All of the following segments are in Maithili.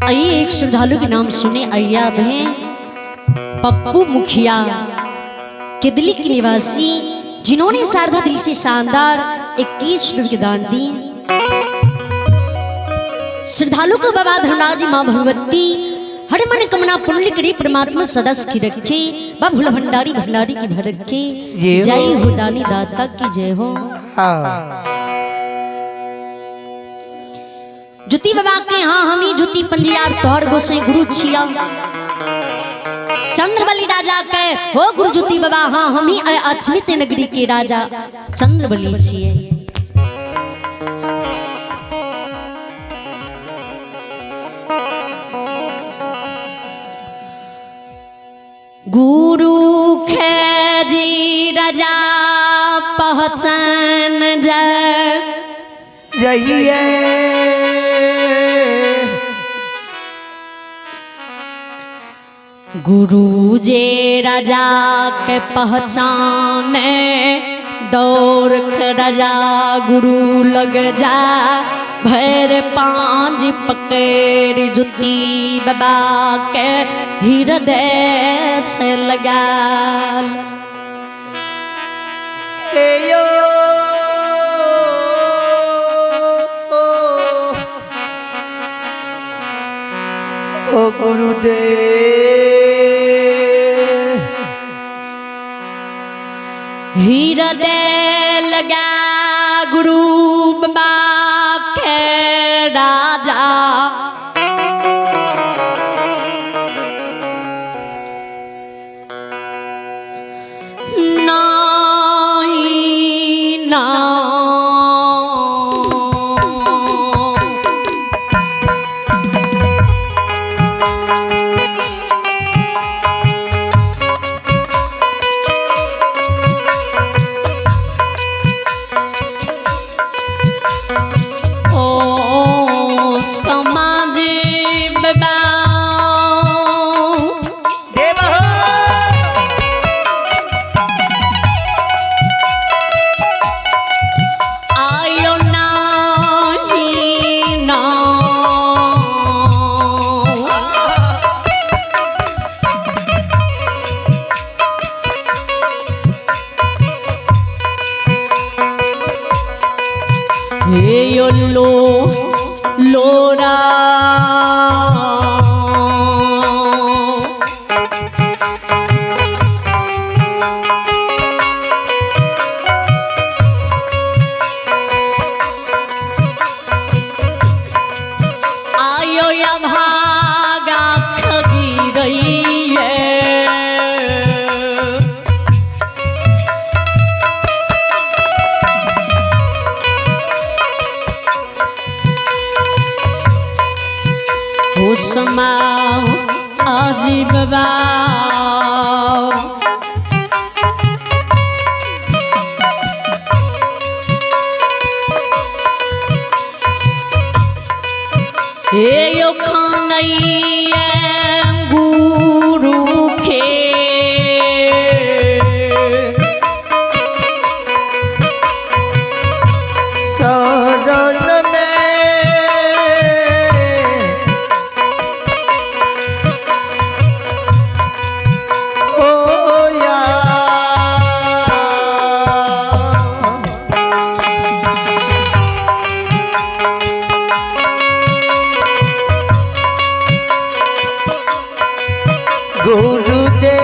आइए एक श्रद्धालु के नाम सुने। आइए आप हैं पप्पू मुखिया केदली के निवासी, जिन्होंने शारदा दिल से शानदार 21 रुपये के दान दिए। श्रद्धालु को बाबा धर्मराज माँ भगवती हर मन कमना पुण्य करे, परमात्मा सदा सुखी रखे, बाबा भंडारी भंडारी की भर रखे। जय हो दानी दाता की जय हो। हाँ। जुती बाबा के यहाँ हम ही जुती पंजियार तोहर गोसाई गुरु छिया। चंद्रबली राजा के हो गुरु जुती बाबा, हाँ हम ही अछमित नगरी के राजा चंद्रबली छिए। गुरु खेजी राजा पहचान जाए जइए। गुरु जे राजा के पहचाने दौड़ राजा गुरु लग जा भैर पांज पकड़ जुती बाबा के हृदय से लगा। हे यो ओ गुरुदेव। हृदय लगा गुरु बाबा के राजा नाई ना ओ समाज बाबा देव हो। आयो नाही ना हे यो लो लोरा आयो या भागा खगी रही है। हो समाओ आजी बाबा हे यो खानैया गुरु खे शरण में ओ या गुरुदेव।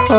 ओ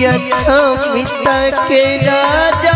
अछमित के राजा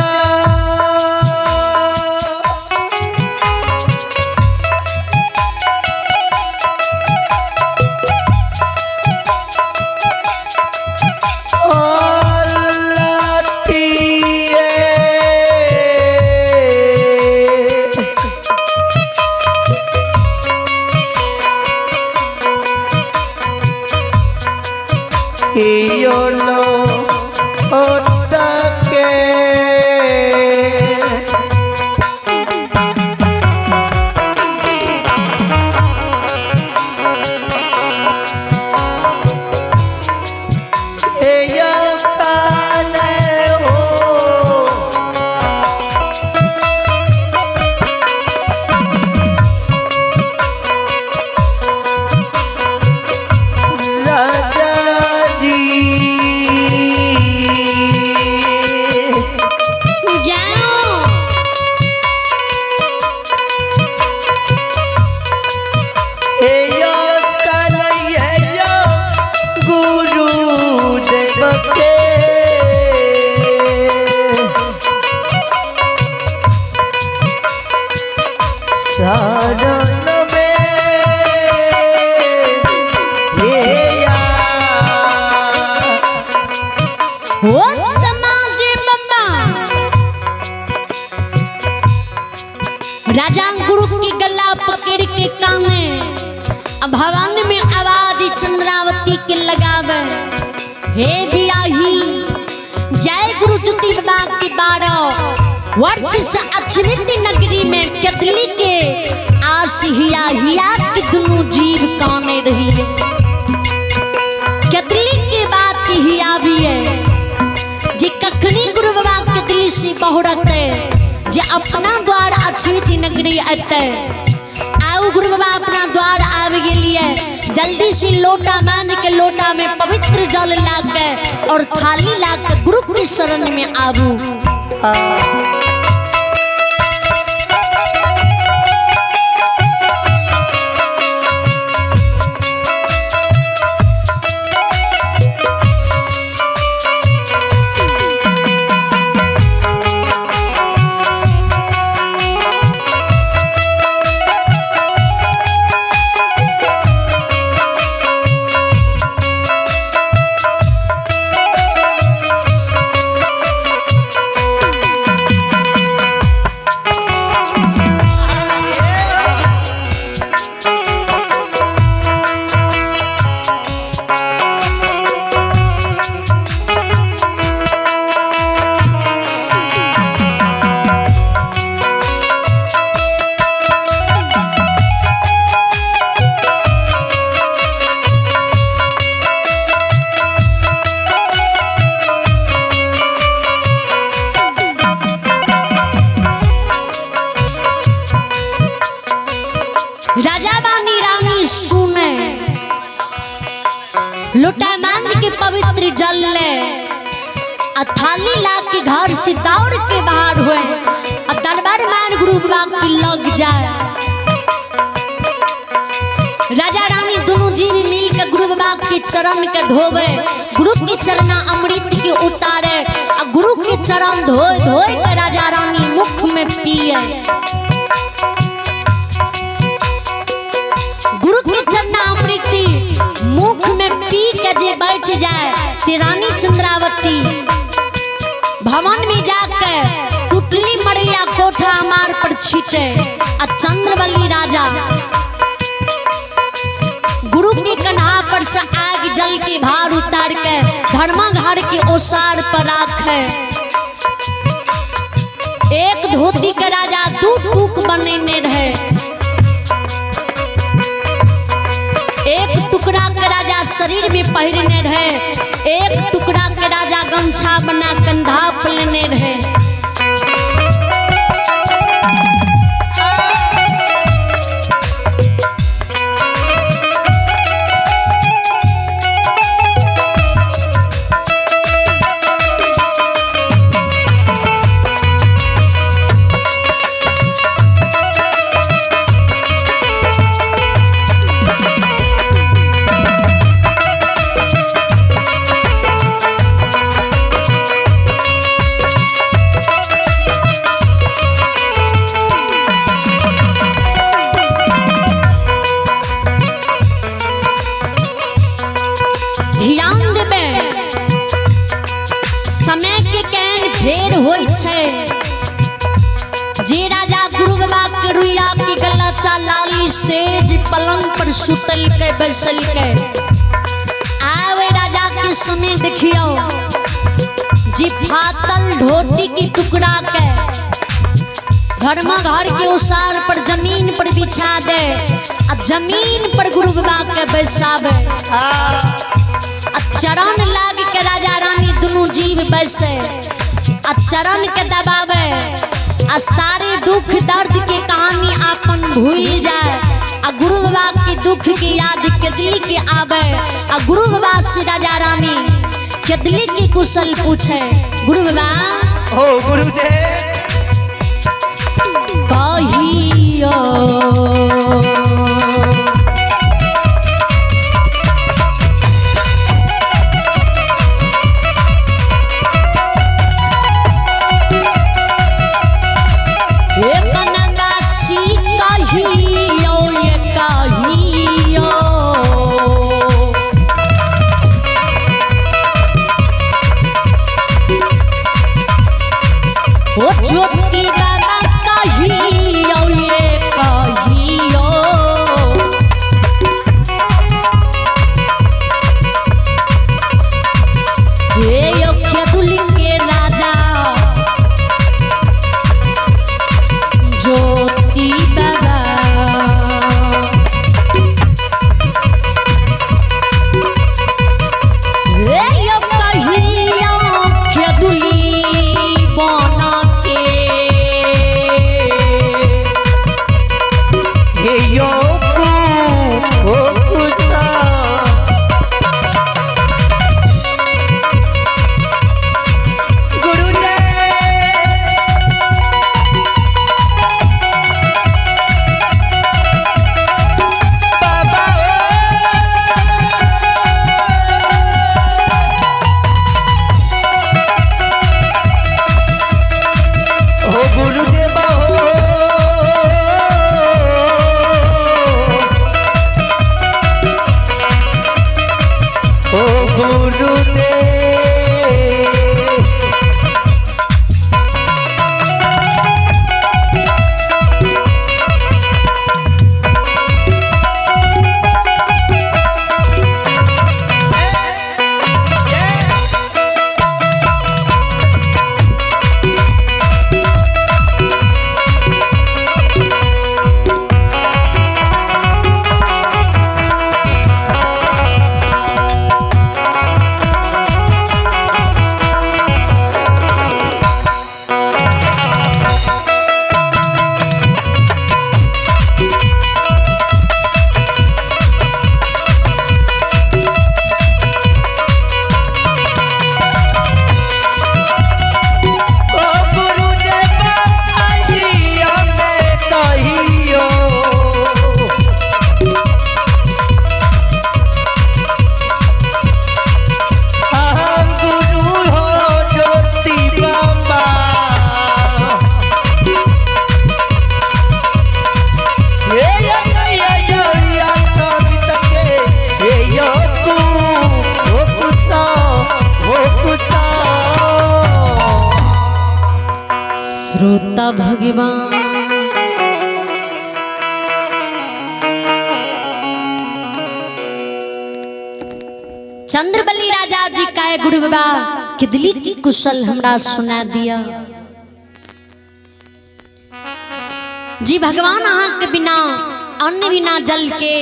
राजा गुरु की गला पकड़ के काने भवन में आवाज चंद्रावती के लगावे, हे बिराही जय गुरु ज्योति बाबा के 12 वर्ष से अछमित नगरी में कतली के आस हिया हिया के दुनू जीव काने रही है। कतली के बात हिया भी है जे कखनी गुरु बाबा कतली से बहुरते जे अपना द्वार अछमित नगरी अते। आउ गुरु बाबा अपना द्वार आबि गेलिए, जल्दी से लोटा मान के लोटा में पवित्र जल ला के और थाली ला के गुरु की शरण में आबू। राजा बानी रानी सुने लोटा मांझ के पवित्र जल ले आ थाली ला के घर से दौड़ के बाहर हुए आ दरबार मान गुरु बाबा की लग जाए। राजा रानी दोनों जीव मिल के गुरु बाबा के चरण के धोवे, गुरु के चरणा अमृत के उतारे आ गुरु के चरण धोए धोए के राजा रानी मुख में पिए। गुरु के चरणा अमृत मुख में पी के जे बैठ जाए ते रानी चंद्रावती भवन में जाके टुटली मड़िया कोठा मार पर छीटे आ चंद्रवली राजा गुरु के कन्हा पर से आग जल के भार उतार के धर्माघर के ओसार पर राखे। एक धोती के राजा दू टूक बनेने रहे, एक टुकड़ा के राजा शरीर में पहिरने रहे, एक टुकड़ा के राजा गमछा बना कंधा पर लेने रहे। पलंग पर सुतल के बैसल के आवे राजा के समय देखियो जी फातल धोती की टुकड़ा के घर में घर के उसार पर जमीन पर बिछा दे आ जमीन पर गुरु बाबा के बैसावे आ चरण लाग के राजा रानी दुनू जीव बैसे आ चरण के दबावे आ सारे दुख दर्द के कहानी आपन भूल जाए आ गुरु बाबा के दुख के याद केदली के आवे आ गुरु बाबा से राजा रानी केदली के कुशल पूछे। गुरु बाबा हो गुरुदेव कहियो कहियो ये कहियो ओ ज्योति बाबा कहियो ये कहियो हे यो खेदुल के राजा ज्योति बाबा हे यो कहियो खेदुली बना के हे यो कु हो कुसा गुरुदेव बाबा हो गुरुदेव हो हो गुरुदेव। ओ गुरुदेव कहियो मैं कहियो हम गुरु हो ज्योति बाबा हे या या या या कविता के हे यो तू हो कुसा हो कुसा। श्रोता भगवान चंद्रबली राजा जी का गुरु बाबा किदली की कुशल हमरा सुना दिया। जी भगवान अहाँ के बिना अन्न बिना जल के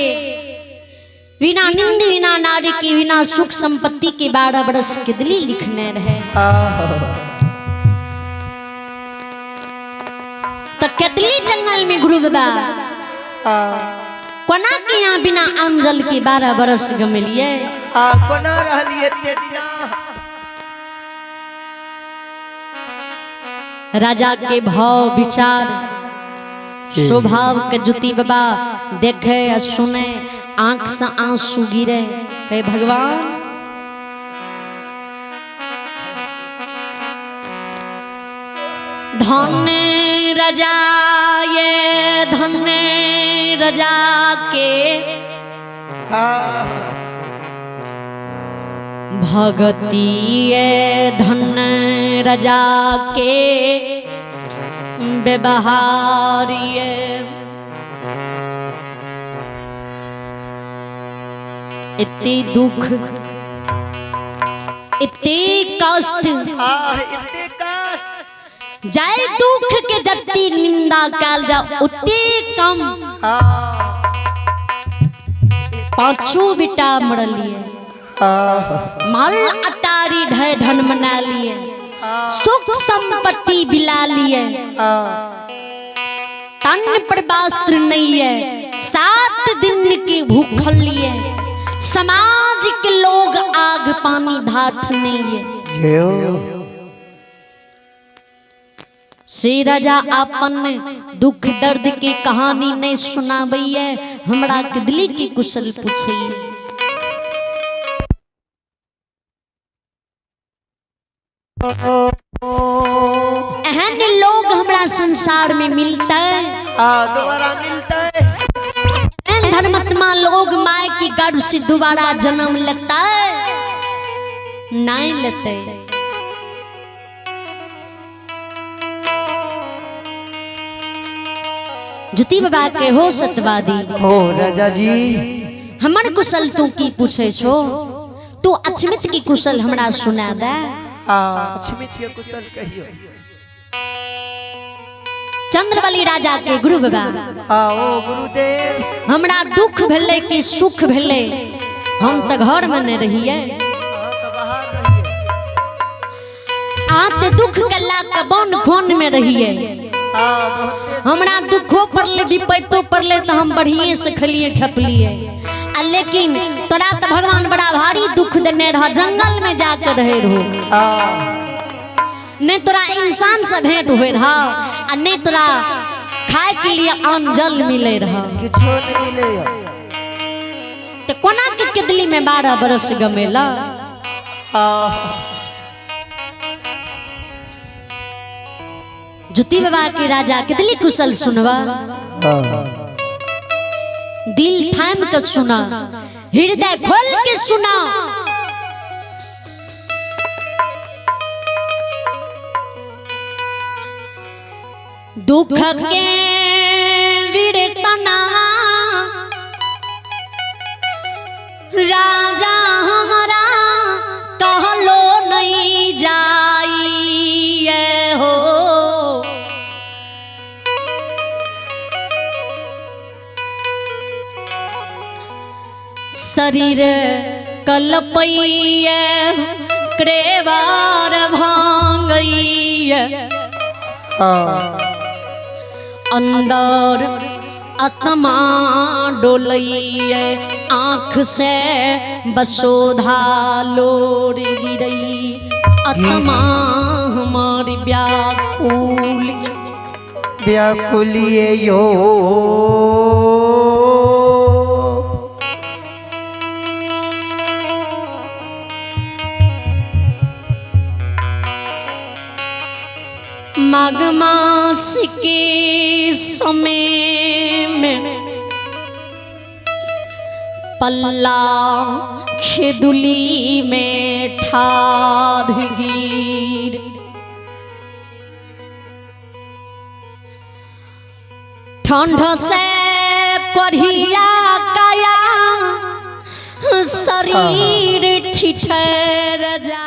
बिना निंद बिना नारी के बिना सुख संपत्ति के 12 बरस किदली लिखने रहे। तो केदली जंगल में गुरु बाबा कोना के यहाँ बिना अन्न जल के 12 बरस गमेलिए। कोना रहली एते दिना। राजा के भाव विचार स्वभाव के जुति बाबा देखे या सुने आंख से आंसू गिरे। कहे भगवान धन रजा ये धन रजा के भगती ये धन रजा के व्यवहार ये एते दुख, एते कष्ट, एते कष्ट, जाय दुख के जत्ती निंदा कैल जा उते कम। पांचों बेटा मरलिए, माल अटारी ढय ढन मना लिए, सुख संपत्ति बिला लिए, तन पर वस्त्र नहीं है, 7 दिन के भूखल लिए, समाज के लोग आग पानी ढाठ नहीं है। से राजा अपन दुख दर्द के कहानी नहीं सुनाबैये, हमरा के दिली के कुशल पूछैये। एहन लोग हमरा संसार में मिलता है, दोबारा मिलता है। एहन धर्मात्मा लोग माय के गर्भ से दोबारा जन्म लेता है, नहीं लेते। ज्योति बाबा के हो सतवादी हो राजा जी, हमर कुशल तू की पूछे छो, तू अछमित की कुशल हमरा सुना दे। अछमित के कुशल कहियो। चंद्रबली राजा के गुरु बाबा, ओ गुरुदेव, हमरा दुख भेलै कि सुख भेलै, हम तो घर में नहीं रहिए, आते दुख के ला के वन खोन में रहिए। हमरा दुखो पड़ले विपैतो पड़ले तो हम बढ़िए से खलिए खपलिए, लेकिन तोरा तो भगवान बड़ा भारी दुख देने रहा, जंगल में जाकर रहे रहो, नहीं तोरा इंसान से भेंट हुए रहा, आ नहीं तोरा खाए के लिए अन्न जल मिले रहा, तो कोना के किदली में 12 बरस गमेला। ज्योति बाबा के राजा किदली कुशल सुनवा, दिल थाम के सुना, हृदय खोल के सुना। दुख के वीरतना राजा हमारा कहलो नहीं जाइए हो, शरीर कलपैये क्रेवार भांगैये, अंदर आत्मा डोलैये, आँख से बसोधा लोर गिरई, आत्मा हमारी व्याकुल व्याकुलिए यो। माघ मास के समय में पल्ला खेदुली में ठाढ़ गिर, ठंड से पढ़िया काया शरीर ठिठर जा।